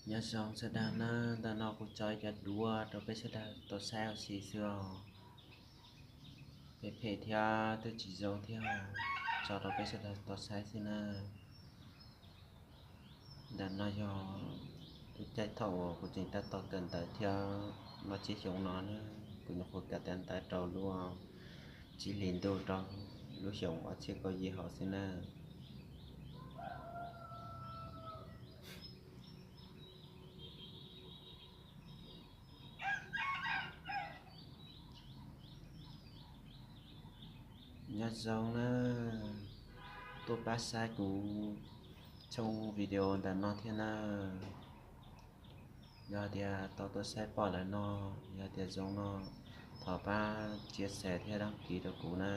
Nyob zoo sawv daws na, ntawm no kuv tso ib cov duab rau peb sawv daws tau saib ua si xwb os. Phem phem thiab twb tsis zoo thiab, tso rau peb sawv daws tau saib xwb na. Ntawm no yog lub caij thaum uas kuv tseem tab tom kawm ntawv thiab, no tsiab xyoo no na, kuv nyuam qhuav kawm tau ntawv rau lub tsib hlis ntuj rau lub xyoo ob txhiab kaum yim hauv xwb na. Nyob zoo na, tuaj pab saib kuv tshooj video ntawm no thiab na. Yog tias tau tuaj saib pom lawm no, yog tias zoo no, thov pab share thiab đăng ký rau kuv na.